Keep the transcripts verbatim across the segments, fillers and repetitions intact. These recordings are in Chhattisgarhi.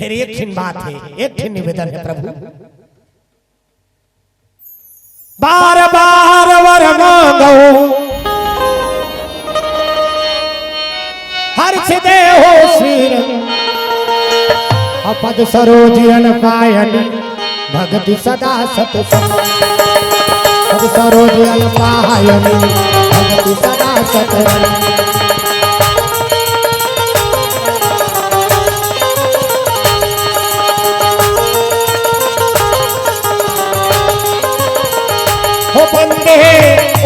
तो एक ठिन बात हे, एक ठिन निवेदन हे प्रभु, बार बार वर मांगो हर्ष देहो श्री रंग, अपद सरोज अन पायन भक्ति सदा सत। पद सरोज अन पायन भक्ति सदा सत। हो बंदे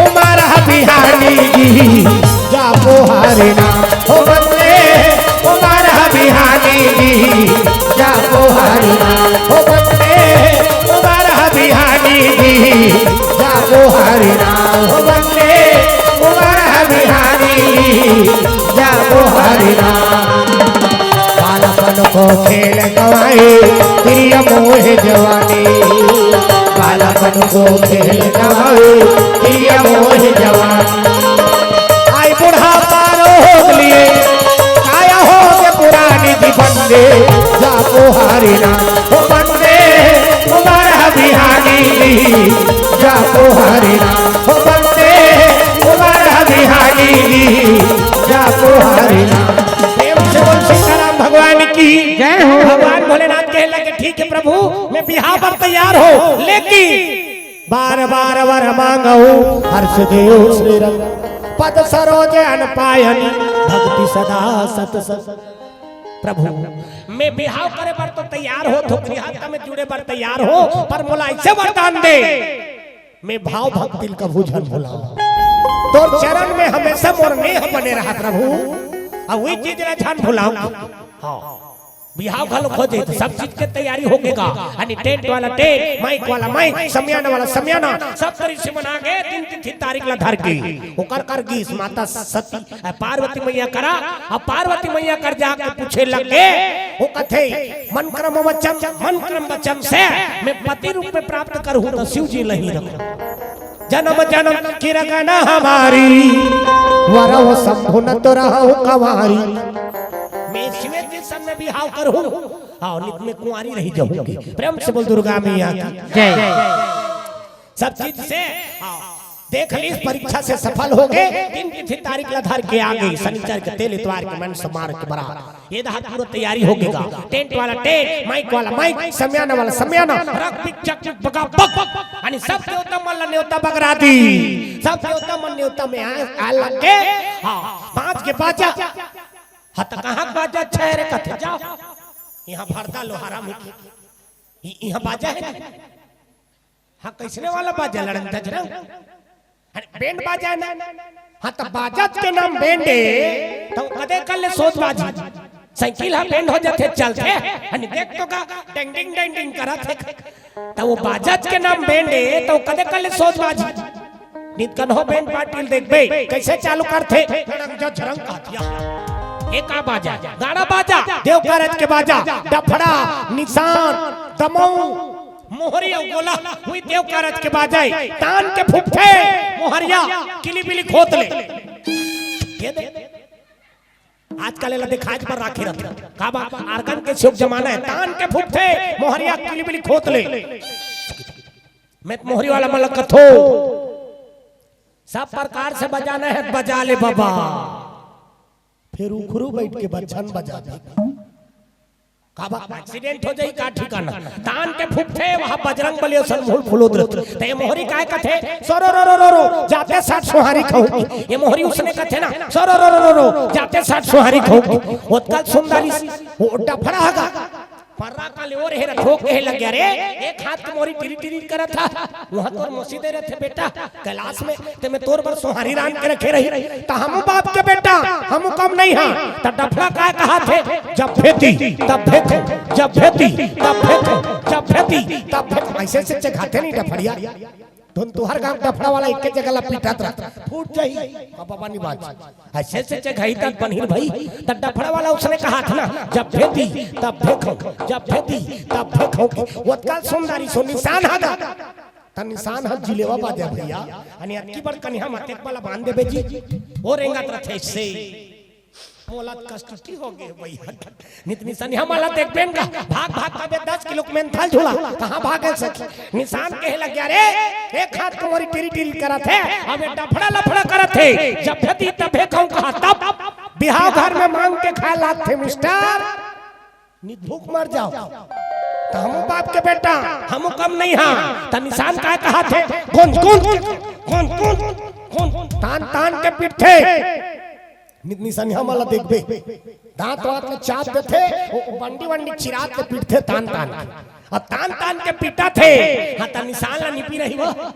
उमर बिहारी जी, जा पोहारे ना। हो बंदे उमर बिहारी जी, जा पोहारे ना। हो बंदे उमर बिहारी जी, जा पोहारे ना। हो बंदे उमर बिहारी जी, जा पोहारे ना। बालपन को खेल गंवाए, प्रिय मोहे जवानी। बालपन को खेल गंवाए, प्रिय मोहे जवानी। आई बुढ़ापा रोग लिए, काया होगे पुरानी जी बंदे, जा पोहारे ना। हो बंदे उमर बिहारी जी, जा पोहारे ना। हो बंदे उमर बिहारी जी, जा पोहारे ना। प्रेम से बोल सीताराम भगवान की जय हो। भगवान भोलेनाथ कहे लगे, ठीक है प्रभु, मैं बिहाव बर तैयार हों, लेकिन बार बार वर मांगो हर्ष देहो श्री रंग, पद सरोज अन पायन भक्ति सदा सत सत। प्रभु, मैं बिहाव करे बर तो तैयार हों, तो गृहस्थ में जुड़े बर तैयार हों, पर मोला ऐसे वरदान दे, मैं भाव भक्ति ल कभू झन भुलावंव। तोर चरण में हमेशा मोर नेह बने रहा प्रभु, अउ वही चीज ला झन भुलावंव। हाँ, बिहाव घलो हो जाही त सब चीज के तैयारी होगे गा। यानी टेंट वाला टेंट, माइक वाला माइक, समियाना वाला समियाना, सब तरी से मन आगे, दिन तिथि तारीख ला धर के। ओकर कर गीस माता सती, अ, पार्वती मैया करा, अउ पार्वती मैया कर जाके पूछे लगे, वो कथे, "मन क्रम वचन, मन क्रम वचन से मैं पति रूप में प्राप्त करहूं त शिव जी नहीं रखहूं। जन्म जन्म की रगना हमारी, वरव शंभु न तो रहूं कंवारी।" मैं शिव जी संग में बिहाव करहूं, हाँ, नित में कुंवारी रही जाहूंगी। प्रेम से बोल दुर्गा मैया की जय। सब चीज से, हाँ, देख लीस, परीक्षा से सफल होगे, दिन तिथि तारीख ला धर के आगे, शनिचर के तेल, इतवार के मन, सोमार के बरात। ये दहा पूरा तैयारी होगे गा। टेंट वाला टेंट, माइक वाला माइक, समियाना वाला समियाना, रक पिक चक चक बका बक, यानी सब देवता मन ला नेवता बगरा दी। सब देवता मन नेवता में आ, आ लग गे। हाँ, बाज के बाजा। हाँ, त कहाँ के बाजा अच्छा हे रे कथे, जाव। इहाँ भरता लोहारा में की। इ-, इहाँ बाजा हे ना? हाँ, कइसने वाला बाजा, लड़ंग दजरंग? अरे, बैंड बाजा हे ना? हाँ, त बाजत के नाम बैंड हे, त वो कदे कर ले सोज बाजी। साइकिल हा बैंड हो जाथे, चलथे, अने देख तो का, डेंग डिंग, डेंग डिंग करत हे। त वो बाजत के नाम बैंड हे, त वो कदे कर ले सोज बाजी। नित कन हो बैंड पार्टी ल देखबे, कइसे चालू करथे? लड़ंग दजरंग कहत हे। ये का बाजा? गाड़ा बाजा, देव कारज के बाजा, डफड़ा, निसान, दमऊ, मोहरी अउ गोला, उही देव कारज के बाजा हे। तान के फुकथे मोहरिया, किली बिली खोत ले। ये दे। आजकल एला देखाय बर राखे रथे। का बा? आर्गन के सुख जमाना हे। तान के फुकथे मोहरिया, किली बिली खोत ले। मैं त मोहरी वाला मन ल कथों, सब प्रकार से बजाना हे, बजा ले बबा। फेर उखरू बइठ के बजन बजा दे। काबर एक्सीडेंट हो जाही, का ठिकाना। तान के फुकथे, वहाँ बजरंग बली असन मुहूँ ल फुलोत रथे। त ये मोहरी काय कथे? "सरो रो रो रो रो, जाते साठ सोहारी खाहूँ।" ये मोहरी उसने कथे ना, "सरो रो रो रो रो, जाते साठ सोहारी खाहूँ।" ओतका सुंदरी, वो डफड़ा हगा। पर्रा का ले ओर हेरा ठोक के लग गया रे। एक हाथ के मोहरी टिरी टिरी करत हा। वहाँ तोर मौसी दे रथे बेटा। कैलाश में ते मैं तोर बर सोहारी रांध के रखे रही, त हमू बाप के बेटा, हमू कम नहीं हा। त डफड़ा काय कहाथे, "जब फेंकी, तब फेंको, जब फेंकी, तब फेंको, जब फेंकी, तब फेंको।" अइसे से चघाथे नहीं डफड़िया। धुन तुहर गांव डफड़ा वाला एके जगह ला पीटत रह, फूट जाही। बाबा नहीं बाज। अइसे से चघाही त बनिर भाई, त डफड़ा वाला उसने कहाथे ना, "जब फेंकी, तब फेंको, जब फेंकी, तब फेंको।" ओतका सुंदरी सो निसान हगा। त निसान ह जिलेवा बाजा भैया। अने अतकी बड़ कनिहा म अतेक बला बांध देबे जी। ओ रेंगत रथे से। मोला कष्ट हो गे भैया। नित निशानी हमला देखबे न का, भाग भाग कबे दस किलो के मेंथल झूला, कहाँ भागे सखी? निशान कहे लग गया, "रे, एक हाथ के मोरी टिरी टिरी करत हे, अब ये डफड़ा लफड़ा करत हे, जब भी तभे कहूँ कहा तब बिहाव घर में मांग के खाए लागथे मिस्टर, नित भूख मर जाओ।" त हमू बाप के बेटा, हमू कम नहीं हा। त निशान काय कहा थे? कौन, कौन, कौन, कौन, कौन? तान तान के पीटथे। नित निशानी हमला देखबे, दांत वांत में चाप देथे, ओ बंडी वंडी चिरात के पीटथे तान तान के। अब तान तान के पीटा थे, हाँ, त निशान ला निपी रही वो।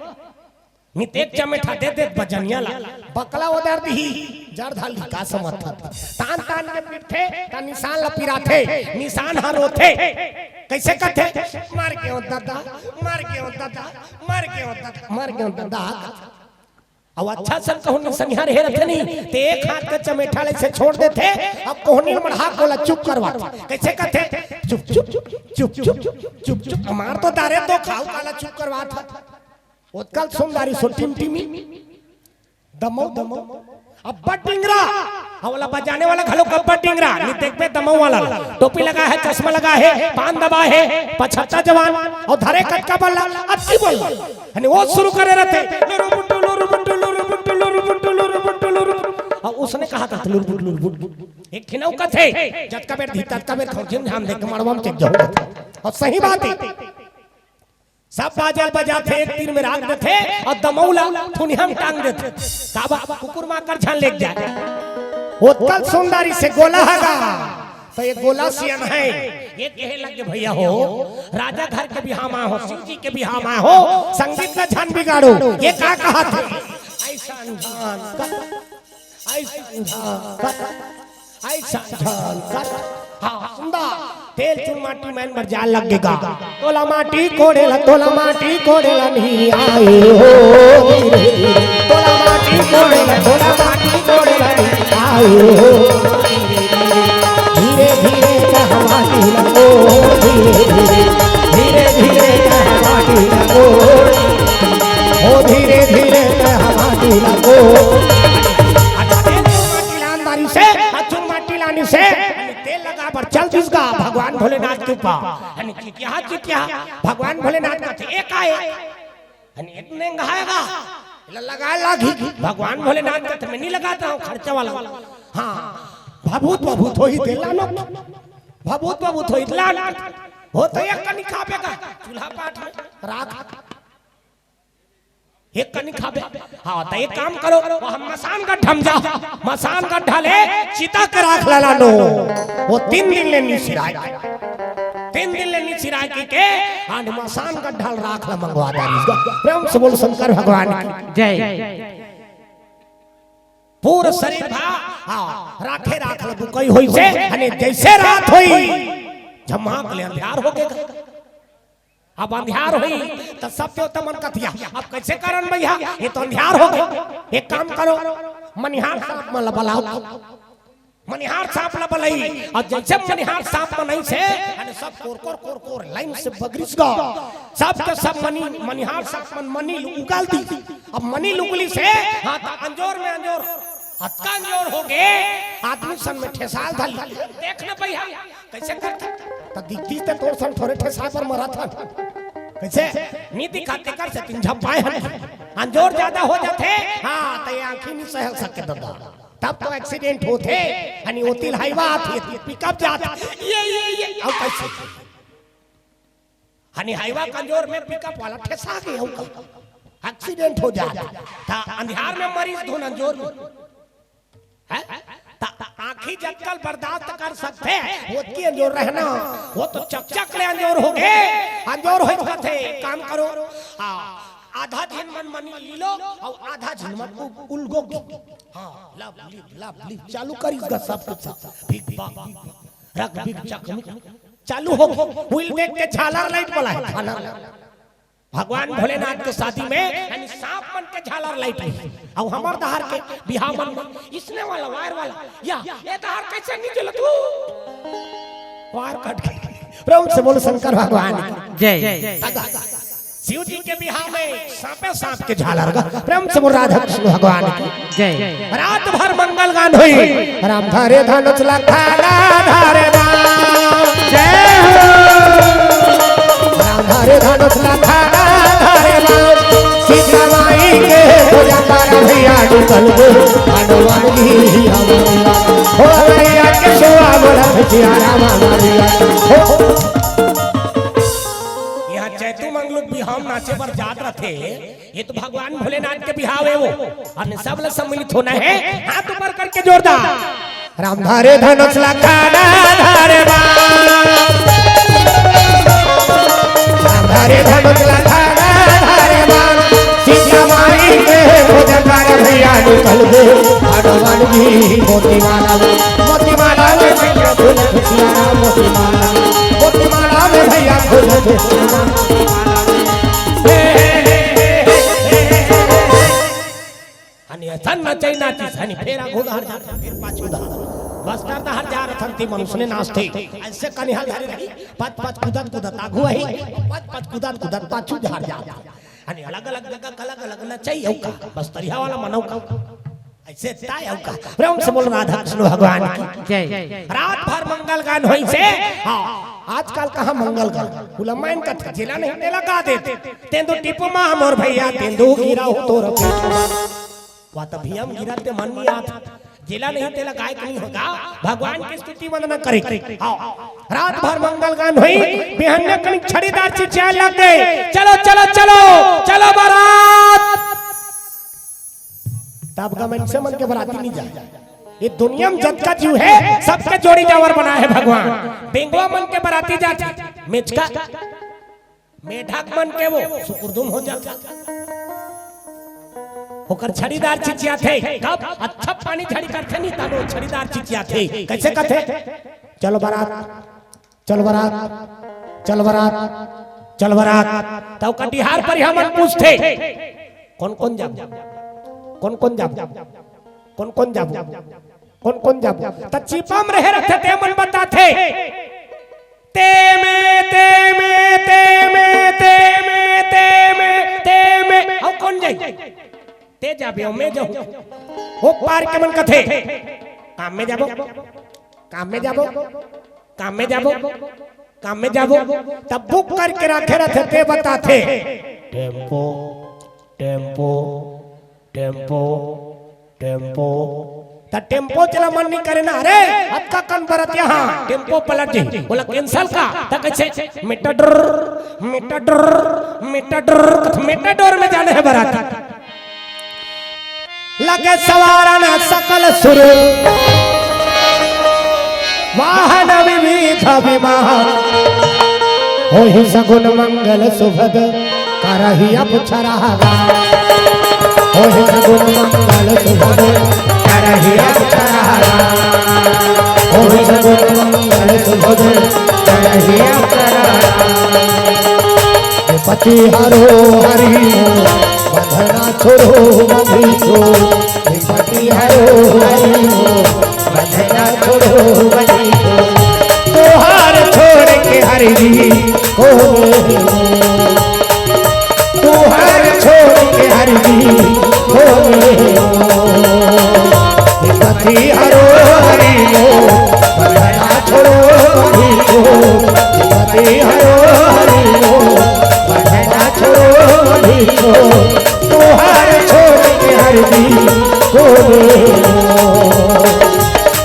नित एक चमेठा दे दे बजनिया ला, बकला ओदर दिही, जर धाली का समझत। तान तान के पीटथे, त निशान ला पिराथे, निशान ह रोथे। कैसे कथे? "मर गेंव ददा, मर गेंव ददा, मर गेंव ददा, मर गेंव ददा।" अब अच्छा सन कहूँ निसनिया रहे रथे नहीं, ते एक हाथ के चमेठा ले से छोड़ देथे, अब कोहनी मढ़ा कोला चुप करवाथे। कैसे कथे? "चुप, चुप, चुप, चुप, चुप, चुप, चुप।" हमार तो दारे तो खाऊ काला चुप करवाथे। ओतकल सुंदरी सो टिमटिमी, दमऊ, दमऊ। अब्बड़ डिंगरा, हमला बजाने वाला घलो अब्बड़ डिंगरा, नित देखबे दमऊ वाला। टोपी लगा हे, चश्मा लगा हे, पान दबा हे, पछत्ता जवान, अउ धरे कटका बल्ला, अतकी बल्ला। हने वो शुरू करे रथे, लुरु बुटु, लुरु बुटु, लुरु बुटु, लुरु बुटु, लुरु बुटु, लुरु बुटु। अउ उसने कहा था, लुरु बुटु, लुरु बुटु। एक ठिन अउ कथे, जतका बेर धी, ततका बेर खाऊं, झिम झाम देख के मड़वा में चल जाऊं। अउ सही बात हे। सब बाजा ल बजाथे, एक तीर में राख देथे अउ दमऊ ला थुनिया में टांग देथे। काबर कुकुर माकर झन लेग जाय। ओतकल सुंदरी से गोला हगा, त ये गोला सियन हे। ये कहे लगे, "भैया हो, राजा घर के बिहाव म हो, शिव जी के बिहाव म हो, संगीत ला झन बिगाड़ो।" ये का कहा थे? ऐसा अनजान कर, ऐसा अनजान कर। ऐसा झलक। हाँ, सुंदर। तेल चून माटी मैन बर जाल लग गे गा। तोला माटी कोड़े ला, तोला माटी कोड़े ला नहीं आए हो। धीरे धीरे। तोला माटी कोड़े ला, तोला माटी कोड़े ला नहीं आए हो। धीरे धीरे कह माटी ला ओ, धीरे धीरे। धीरे धीरे कह माटी ला ओ। ओ धीरे धीरे कह माटी ला ओ। अच्छा, तेल चून माटी लान बारी से, अचुन माटी लानी से, तेल लगा बर चल दिस गा भगवान भोलेनाथ के ऊपर। हनी चिटिया, चिटिया, भगवान भोलेनाथ का थे एक आए। हनी इतने घाएगा, ल-, लगा लागी। भगवान भोलेनाथ का थे मैं नहीं लगाता हूँ खर्चा वाला। हाँ, भभूत, भभूत हो ही दिला नो। भभूत, भभूत हो ही दिला नो। हो तो एक कनी खाबे का, चूल्हा पाट में राख। एक कनी खाबे। हाँ, त एक काम करो, वो हम मसान गड्ढा में जाओ, मसान गड्ढा ले चिता के राख ला लानो। वो तीन दिन ले नी सिराय, तीन दिन ले नी सिराय के, के, हाँ, मसान गड्ढा ले राख ला मंगवा दारी। प्रेम से बोल शंकर भगवान की। जय। पूरा शरीर भा, हाँ, राखे राख ला बुकई होई से, हने जैसे रात होई, झमाक ले अंधियार हो गे। अब अंधियार होई, त सब देवता मन कथिया, "अब कैसे करन भैया, ये तो अंधियार हो गे।" एक काम करो, मनिहार सांप मन ला बलाओ, मनिहार सांप ला बलाई, अउ जैसे मनिहार सांप मन आई से, अरे सब कोर, कोर, कोर, कोर, लाइन से बगरिस गा, सब के सब मनी, मनिहार सांप मन मनी ल उगाल दी। अब मनी ल उगली से, हाँ, त अंजोर में अंजोर, अतका अंजोर हो गे, आदमी सन में ठेसाल धली। देख न भैया, कैसे करथे? त दिखती त तोर सन थोरे ठेसा बर मरत हन। कैसे? नी दिखा तेकर से तीन झप्पाए हन। अंजोर ज्यादा हो जाथे, हाँ, त ये आँखी नी सहल सके ददा। तब तो एक्सीडेंट होथे, हनी ओतिल हाईवा आथे, पिकअप जाथे। ये, ये, ये, अउ कैसे? हनी हाईवा कमजोर में पिकअप वाला ठेसा गे, अउ का? एक्सीडेंट हो जाथे। त अंधियार में मरिस धुन अंजोर में। हैं? त, त आँखी जतकल बर्दाश्त कर सकथे, ओतकी अंजोर रहना। वो तो चकचक ले अंजोर हो गे, अंजोर हो जाथे। काम करो, हाँ, आधा झिन मन मनी लीलो, अउ आधा झिन मन उ-, उलगो गे। हाँ, लब, लिप, लब, लिप, चालू करिस गा सब कुछ, सब। भिक, बक, रग, भिक, चक, मिक, चालू हो गे। उइल देख के झालर लाइट बलाए, झालर लाइट। भगवान भोलेनाथ के शादी में यानी सांप मन के झालर लाइट रही। अउ हमर डहर के बिहाव मन में इसने वाला वायर वाला या ये डहर कैसे नहीं जलत हो? वायर कट के। प्रेम से बोल शंकर भगवान की। जय। दादा, शिव जी के बिहाव में सांपे सांप के झालर गा। प्रेम से बोल राधा कृष्ण भगवान की। जय। रात भर मंगल गान होई। राम धरे धनुष लखाना धरे राम। जय हो। राम धरे धनुष लखाना धरे राम। सीता माई के पूजा कर भैया निकल गो हनुमान जी हमारा। हो भैया के सुआ बोला सिया राम हमारा। हो। यहाँ चैतू मंगलू बिहाव नाचे बर जात रथे, ये तो भगवान भोलेनाथ के बिहाव हे वो। हमने सब ला सम्मिलित होना हे, हाथ ऊपर करके जोरदार। राम धरे धनुष लखाना धरे बाण। राम धरे धनुष लखाना धरे बाण। सीता माई के खोज कर भैया निकल गो हनुमान जी मोती माला में, मोती माला में भैया फूल खुशियारा मोती माला में, मोती माला में भैया फूल खुशियारा। हनी असन नचई नाचिस, हनी फेर आघू डहर जात, फेर पाछू डहर। बस्तर डहर जा रथन ते मन उसने नाचथे। अइसे कनिहा धरे रही, पच पच कूदत कूदत आघू आही, पच पच कूदत कूदत पाछू डहर जात। हनी अलग-अलग जगह अलग-अलग नचई अउ का, बस्तरिया वाला मन अउ का। अइसे ताय अउ का। प्रेम से बोल राधा कृष्ण भगवान की। जय। रात भर मंगल गान होइसे। हाँ, आजकल कहाँ मंगल गान? उलम्मा इन कथे, जेला नहीं तेला गा देथे। तेंदू टिपो मा मोर भैया, तेंदू गिरा हो तोर पेट मा। वा त भैया हम गिरा ते मन नहीं आत। जेला नहीं तेला गाय के नहीं होगा। भगवान की स्तुति वंदना करे। हाँ, रात भर मंगल गान होई। बिहन्ने कनिक छड़ीदार चिचिया लग गए। चलो, चलो, चलो, चलो बारात। तब का मनसे मन के बराती नहीं जाय। ये दुनिया में जतका जीव हे, सबके जोड़ी जावर बनाय हे भगवान। बेंगवा मन के बराती जाथे, मेचका, मेढक मन के वो सुकुरदुम हो जाथे। ओकर छड़ीदार चिचियाथे, कब अच्छा पानी झड़ी करथे नहीं, तब वो छड़ीदार चिचियाथे। कइसे कथे? चलो बारात, चल बरात, चल बरात, चल बरात। त ओकर डिहार परिहा मन पूछथे, "कोन कोन जाबो? कोन कोन जाबो? कोन कोन जाबो? कोन कोन जाबो?" त चिपा म रहे रथे ते मन बताथे, "ते में, ते में, ते में, ते में, ते में, ते में।" अउ कोन जाही? "ते जाबे, अउ में जाहूं।" ओ पार के मन कथे, "काम में जाबो, काम में जाबो।" काम में जाबो, काम में जाबो, तब बुक करके रखे रथे, ते बताथे। Tempo, tempo, tempo, tempo. त टेम्पो चला मन नहीं करे ना, अरे, अतका कन बरत यहाँ, टेम्पो पलट जाही, बोला cancel का, त कइसे? मेटाडोर, मेटाडोर, मेटाडोर, मेटाडोर में जाने हे बरात। लगे सवारन सकल सुर, वाहन विविध विमान। होहि सगुन मंगल सुभग करहि अब चरागा। होहि सगुन मंगल सुभग करहि अब चरागा। होहि सगुन मंगल सुभग करहि अब चरागा। पति हरो हरि हो, बंधना छोड़ो बंधी को। पति हरो हरि हो, बंधना छोड़ो बंधी को। तोहार छोड़ के हरि जी को। तोहार छोड़ के हरि जी को। पति हरो हरि हो, बंधना छोड़ो बंधी को। पति हरो हरि हो, बंधना छोड़ो बंधी को। तोहार छोड़ के हरि जी को।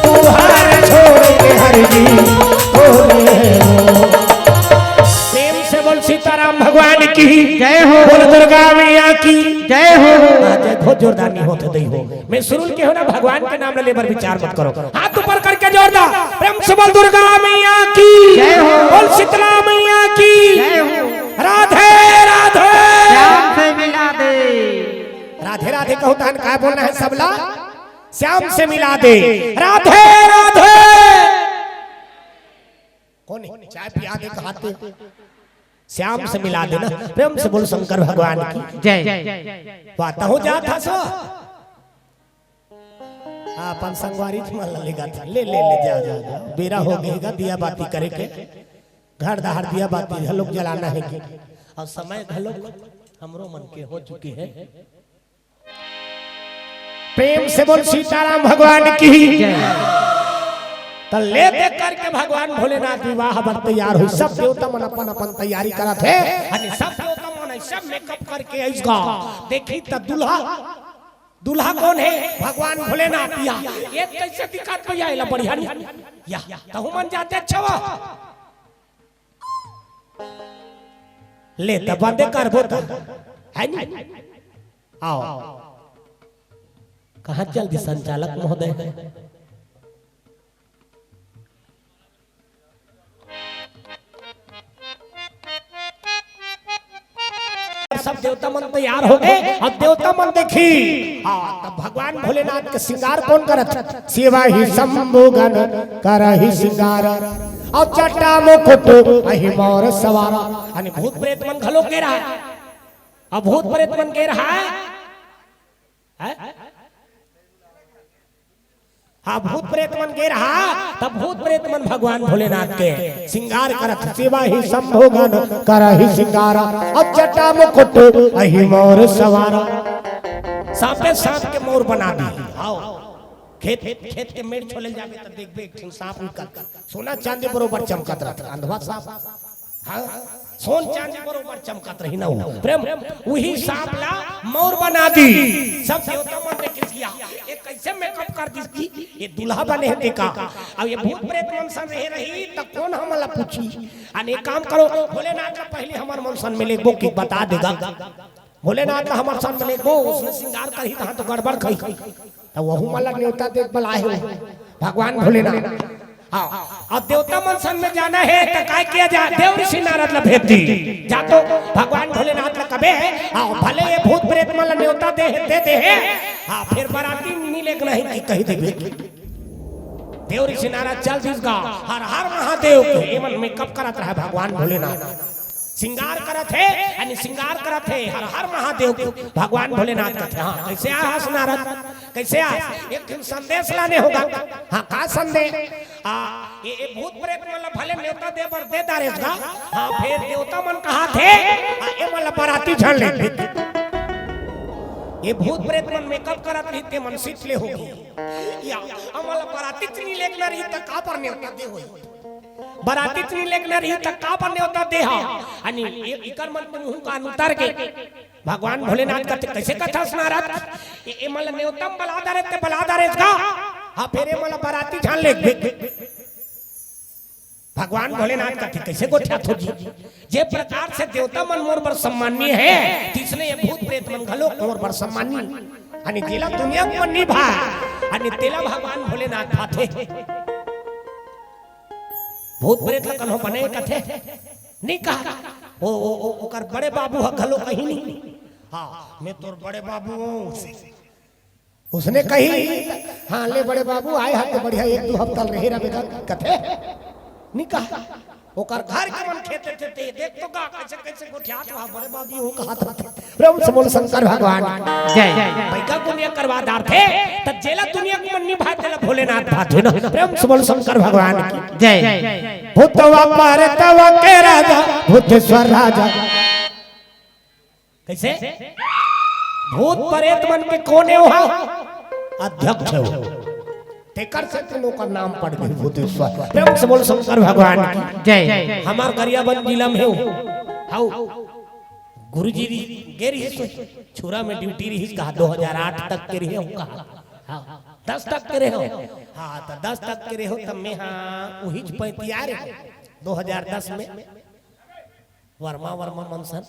तोहार छोड़ के हरि जी को। प्रेम से बोल सीताराम भगवान की जय हो। बोल दुर्गा मैया की जय हो। हाँ, जय हो, जोरदार नहीं होत हे, दई हो। मैं सुरुल के हो ना, भगवान के नाम ले बर विचार मत करो। हाथ ऊपर करके जोरदार प्रेम से बोल दुर्गा मैया की जय हो। बोल शीतला मैया की जय हो। राधे राधे। श्याम से मिला दे। राधे राधे कहूं तहन काय बोलना हे सबला? श्याम से मिला दे। राधे राधे। कोन हे? चाय पिया दे कहाते। श्याम से मिला देना। प्रेम से बोल शंकर भगवान की जय। वाह, तहूं जात हस। अपन संगवारी मन ला लेगा था। ले, ले, ले, जा, जा, जा। बेरा हो गए गा दिया बाती करे के। घर डहर दिया बाती घलोक जलाना हे कि। अउ समय घलो हमरो मन के हो चुके हे। प्रेम से बोल सीताराम भगवान की। त ले दे करके भगवान भोलेनाथ विवाह बर तैयार होइस। सब देवता मन अपन अपन तैयारी करत हे। अरे सब देवता मन सब मेकअप करके आइस गा। देखी त दूल्हा, दूल्हा कोन हे? भगवान भोलेनाथ। या ये कइसे दिखत भैया? एला बढ़िया नहीं। या तहू मन जाते अच्छा वा। ले त बंदे करबो त, हे नी? आओ। कहाँ चल दी संचालक महोदय? सब देवता मन तैयार हो गे। अउ देवता मन देखी, हाँ, तब भगवान भोलेनाथ के श्रृंगार कोन करत? सेवा ही शंभु गण करहि श्रृंगार, अउ जटा मुकुट अहि मौर सवारा। यानी भूत प्रेत मन घलो गे रहा, अउ भूत प्रेत मन गे रहा, हैं? हाँ, भूत प्रेत मन गे रहा, तब भूत प्रेत मन भगवान भोलेनाथ के श्रृंगार करत, सेवा ही शंभु गण करहि श्रृंगार, अउ जटा मुकुट अहि मौर सवारा। सांपे सांप के मौर बना दी। आओ, खेत, खेत के मेड़ छोले जाबे त देखबे एक ठन सांप निकल, सोना चांदी बरोबर चमकत रहत, अंधवा सांप। हाँ, सोन चांदी बरोबर चमकत रही ना हो। प्रेम, उही सांप ला मौर बना दी। सब देवता मन देखिस, या ये कइसे मेकअप कर दिस जी? ये दूल्हा बने हे तेका। अउ ये भूत प्रेत मन सन रहे रही, त कोन हमन ला पूछी? अने एक काम करो, भोलेनाथ ला पहले हमर मन सन में लेगबो कि बता देगा। भोलेनाथ ला हमर सन में लेगबो, उसने श्रृंगार करही, तहाँ तो गड़बड़ कही। त वहू मन ला नेवता दे बलाए हो भगवान भोलेनाथ। हाँ, अउ देवता मन सन में जाना हे त काय किया जाए? देव ऋषि नारद ला भेज दी। जा तो भगवान भोलेनाथ ला कबे, हाँ, भले ये भूत प्रेत मन ला नेवता दे हे, दे दे हे, हाँ, फेर बराती नी लेगना हे कि कहि देबे। देव ऋषि नारद चल दिस गा, हर हर महादेव के, ये मन मेकअप करत रहे भगवान भोलेनाथ। श्रृंगार करत हे, यानी श्रृंगार करत हे, हर हर महादेव के। भगवान भोलेनाथ कथे, हाँ, कइसे आए हस नारद? कइसे आए? एक ठन संदेश लाने होगा। हाँ, का संदेश? आ, ये, ये भूत प्रेत मन ला भले नेवता दे बर दे डारेस गा। हाँ, फेर देवता मन कहात हे, आ, ये मन ला बराती झन ले। ये भूत प्रेत मन मेकअप करत रही, ते मन सीट ले होगी। या, हमन ला बराती च नी लेगना रही, त काबर नेवता दे होही? बराती च नी लेगना रही, त काबर नेवता दे हा? अनी, ए-, इकर मन के मुंह कान उतर गे। भगवान भोलेनाथ कथे, कइसे कथस नारद? ए, ए मन ला नेवता म बला डारेस ते बला डारेस गा। हाँ, फेर ए मन ला बराती झन लेगबे। भगवान भोलेनाथ कथे, कइसे गोठियाथो जी? जे प्रकार से देवता मन मोर बर सम्माननीय हे, तइसने ये भूत प्रेत मन घलो मोर बर सम्माननीय। अनी जेला दुनिया के मन नी भाय, अनी तेला भगवान भोलेनाथ भाथे। भूत प्रेत ला कन्हो बने कथे? नी कहा। ओ, ओ, ओ, ओकर बड़े बाबू ह घलो कहीं नी। हाँ, मैं तोर बड़े बाबू हूँ। उसने कही, हाँ, ले बड़े बाबू, आए हस त बढ़िया, एक दू हफ्ता रहे रह बेटा, कथे? नी कहा। ओकर घर के मन खेते थे, ते देख तो गा, कइसे, कइसे गोठियात हे, बड़े बाबू हूँ कहा था। प्रेम से बोल शंकर भगवान की। जय। बैगा गुनिया करवा डारथे, त जेला दुनिया के मन नी भाय, तेला भोलेनाथ भाथे ना। प्रेम से बोल शंकर भगवान की। जय। भूतवा प्रेतवा के राजा, भूतेश्वर राजा। कइसे? भूत प्रेत मन के कोन हे ओहा? अध्यक्ष हे। तेकर सेती ओकर नाम पड़ गे भूतेश्वर। प्रेम से बोल शंकर भगवान की। जय। हमर गरियाबंद जिला में हे। हाउ। गुरुजी गे रिहिस, छुरा में ड्यूटी रिहिस, कहा दो हजार आठ तक के रहे हो, कहा, हाँ, दस तक के रहे हो, हाँ, त दस तक के रहे हो, तब मैं, हाँ, उहीच पैंतिया रहे, दो हजार दस में, वर्मा, वर्मा मन सन,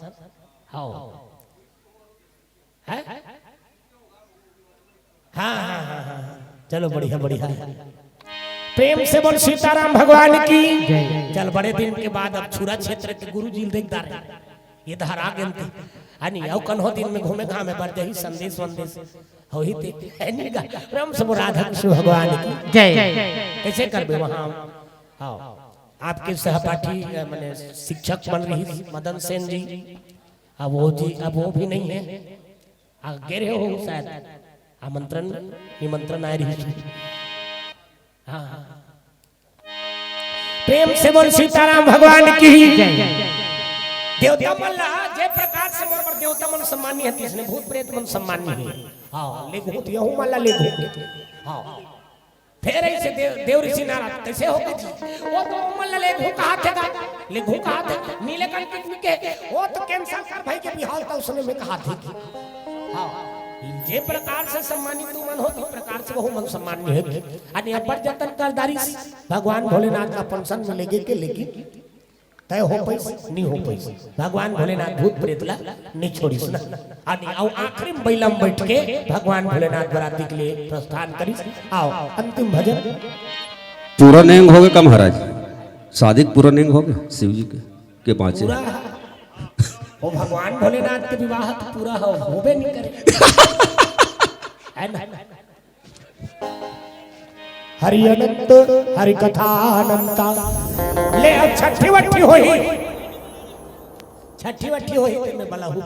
हाँ, हैं? हाँ, हाँ, हाँ, हाँ, हाँ। चलो, बढ़िया, बढ़िया। प्रेम से बोल सीताराम भगवान की। जय। चल, बड़े दिन के बाद अब छुरा क्षेत्र के गुरु जी ल देख डारे। ये धरा गेंती। है नी, अउ कन्हो दिन में घूमे घामे बर जाही, संदेश वंदेश होही ते। है नी गा? प्रेम से बोल राधा कृष्ण भगवान की। जय। कइसे करबे वहाँ? हाँ। आपके सहपाठी, अ, माने शिक्षक मन रहिस, मदन सेन जी। अब वो जी, अब वो भी नहीं है। आ, गे रहे हो शायद, आमंत्रण, निमंत्रण आए रही। हाँ, हाँ। प्रेम से बोल सीताराम भगवान की। जय। देवता मन ला जे प्रकार से मोर बर देवता मन सम्मानी हे, तइसने भूत प्रेत मन सम्मानी हे। हाँ, लेघूं त यहू मन ला लेघूं। हाँ। फेर अइसे देव, देव ऋषि नारद, कइसे होगे जी? ओ तो मन ला लेघूं कहाथे गा, लेघूं कहाथे। नीलकंठ के, ओ तो कैंसर कर भाई के बिहाव त उसने में कहाथे। हाँ, जे प्रकार से सम्मानित तुमन हो, ते प्रकार से वहू मन सम्मानित हे। अने अब्बड़ जतन कर डारिस भगवान भोलेनाथ ला अपन संग में लेगे के, लेकिन तय हो पइस, नी हो पइस। भगवान भोलेनाथ भूत प्रेत ला नी छोड़िस ना। अने अउ आखिरी में बइला म बइठ के भगवान भोलेनाथ बराती के लिए प्रस्थान करिस। आओ, अंतिम भजन। पूरा नेंग होगे का महाराज? शादी के पूरा नेंग होगे शिव जी के, के बाँचे? पूरा। ओ भगवान भोलेनाथ के विवाह तो पूरा हो, होबे नी करे। है ना? हरि अनंत, हरि कथा अनंता। ले अब छठी वट्ठी होही। छठी वट्ठी होही ते में बलहू।